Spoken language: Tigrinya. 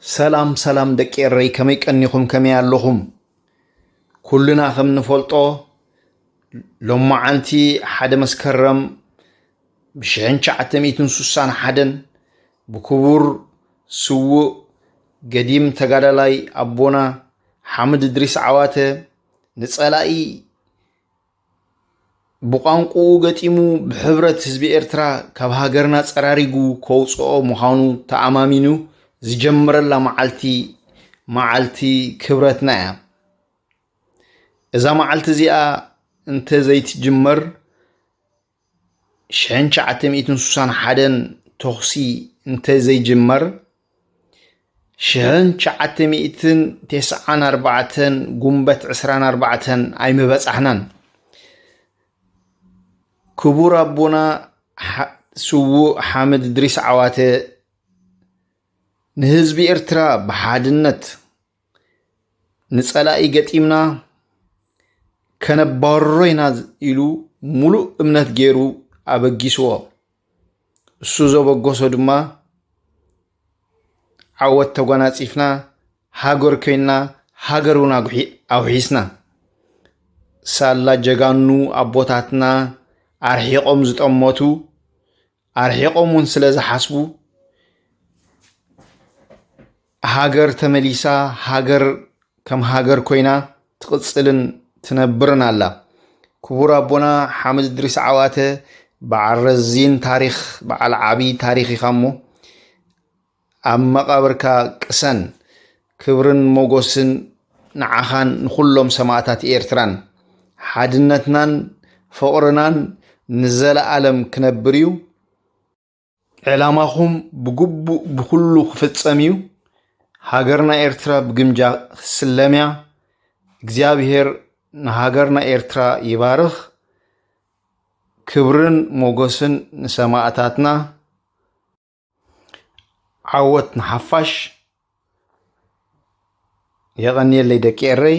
ሰላም ሰላም ደቂ ኤረይ፣ ከመይ ቀኒኹም? ከመይ ኣለኹም? ኩልና ከም ንፈልጦ፣ ሎማዓንቲ ሓደ መስከረም ብሽሕን ትሽዓተ ሚእትን ሱሳን ሓደን ብክቡር ስዉእ ገዲም ተጋዳላይ ኣቦና ሓምድ እድሪስ ዓዋተ ንጸላኢ ብቋንቁኡ ገጢሙ ብሕብረት ህዝቢ ኤርትራ ካብ ሃገርና ጸራሪጉ ከውጽኦ ምዃኑ ተኣማሚኑ ዝጀመረላ መዓልቲ፣ መዓልቲ ክብረትና እያ። እዛ መዓልቲ እዚኣ እንተ ዘይትጅመር፣ ሽሕን ትሽዓተ ሚእትን ሱሳን ሓደን ተኹሲ እንተ ዘይጅመር፣ ሽሕን ትሽዓተ ሚእትን ተስዓን ኣርባዕተን ጉንበት ዕስራን ኣርባዕተን ኣይምበጻሕናን። ክቡር ኣቦና ሓ-፣ ስዉእ ሓምድ እድሪስ ዓዋተ ንህዝቢ ኤርትራ ብሓድነት ንጸላኢ ገጢምና ከነባርሮ ኢና ኢሉ ሙሉእ እምነት ገይሩ ኣበጊስዎ። እሱ ዘበገሶ ድማ ዓወት ተጓናጺፍና፣ ሃገር ኮይንና፣ ሃገር እውን ኣጉሒ-፣ ኣውሒስና። ሳላ ጀጋኑ ኣቦታትና ኣርሒቖም ዝጠመቱ፣ ኣርሒቖም እውን ስለ ዝሓስቡ፣ ሃገር ተመሊሳ፣ ሃገር ከም ሃገር ኮይና ትቕጽልን ትነብርን ኣላ። ክቡር ኣቦና ሓምድ እድሪስ ዓዋተ በዓል ረዚን ታሪኽ፣ በዓል ዓቢ ታሪኽ ኢኻ እሞ፣ ኣብ መቓብርካ ቅሰን። ክብርን ሞጎስን ንዓኻን ንኹሎም ሰማእታት ኤርትራን። ሓድነትናን ፍቕርናን ንዘለኣለም ክነብር እዩ። ዕላማኹም ብግቡእ ብኹሉ ክፍጸም እዩ። ሃገርና ኤርትራ ብግምጃ ክትስለም እያ። እግዚኣብሄር ንሃገርና ኤርትራ ይባርኽ። ክብርን ሞጎስን ንሰማእታትና። ዓወት ንሓፋሽ። የቐንየለይ ደቂ ኤረይ።